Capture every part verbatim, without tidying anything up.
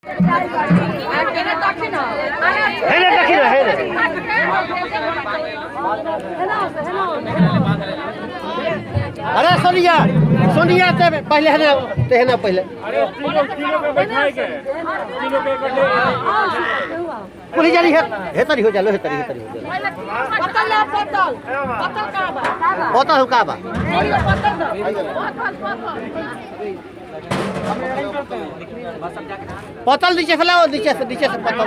हे रे, देखी रे, हे रे। अरे सोनिया, सोनिया, ते पहले है ना, ते है ना पहले। अरे, तीनों, तीनों पे बैठाए के, तीनों पे इकट्ठे। कुली जाली है, हेतरी हो जालो, हेतरी, हेतरी हो जालो। पतल ला, पतल। पतल कहाँ बा? पतल हो का बा? पतल दो। पतल नीचे से लाओ, नीचे से, नीचे से पतल।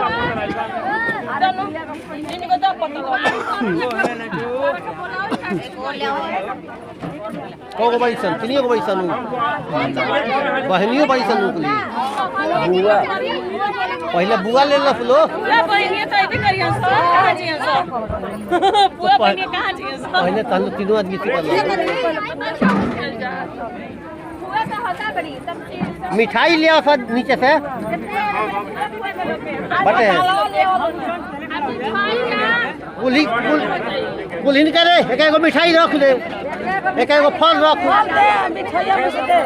इनको दो पतल। कौगो बाई सन, तीनियो गो बाई सन। बहनियो बाई सन उनके लिए। बुआ। पहले बुआ ले लो, लो। बुआ बहनिया तो ऐसे करियन सब, कहाँ जियन सब? बुआ बहनिया कहाँ जियन सब? पहले तहन तीनों आदमी से कर लो। मिठाई ले आओ सब नीचे से। बटे। कुल्ही, कुल-, कुल्हिन करे, एक एगो मिठाई रख दे, एक एगो फल रख। फल दे, मिठाइया में से दे।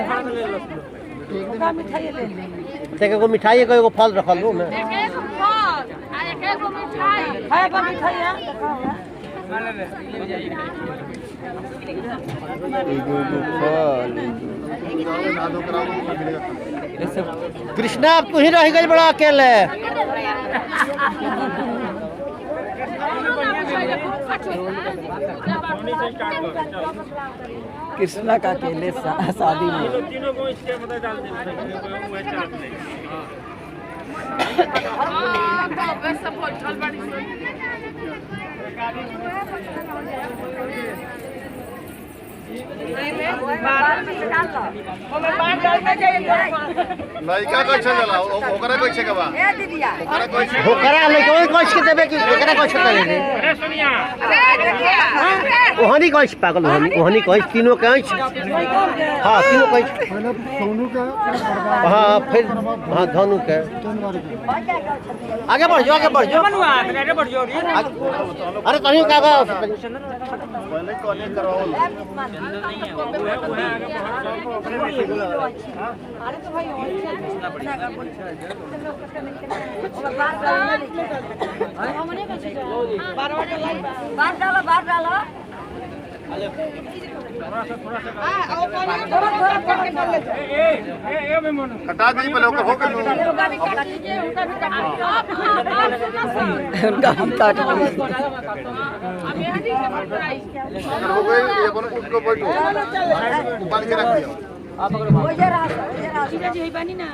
ओका मिठाई ले ले। एक एगो मिठाई, एक एगो फल रखल हो ना। एक एगो फल, आ एक एगो मिठाई। है बा मिठाइया? एगो, एगो फल, एगो। कृष्णा, अब तू ही रह गइल बड़ा अकेले। कृष्णा का अकेले शा-, शादी में। लइका कैसे जाला? ओ-, ओकरा कैसे के बा? ओकरा कैसे? ओकरा लइका ओही कैसे के देबे कि एकरा कैसे के देबे? ओहनी कैसे पागल, ओहनी, ओहनी कैसे तीनों कैसे? हाँ, तीनों कैसे? पहले सोनू का। हाँ, फिर, हाँ, धनु के। आगे बढ़ जाओ, आगे बढ़ जाओ। मनुआ, आगे बढ़ जाओ रे। आगे, अरे, तनी का बा? पहले कॉलेज करवाओ। बार डालो, बार डालो। हटा दी पहले, ओकर हो गइल। उनका हम काट ली। अगर हो गइल, ये अपन उठ के बैठो। उबाल के रख दियो। जीजा जी, है बानी ना?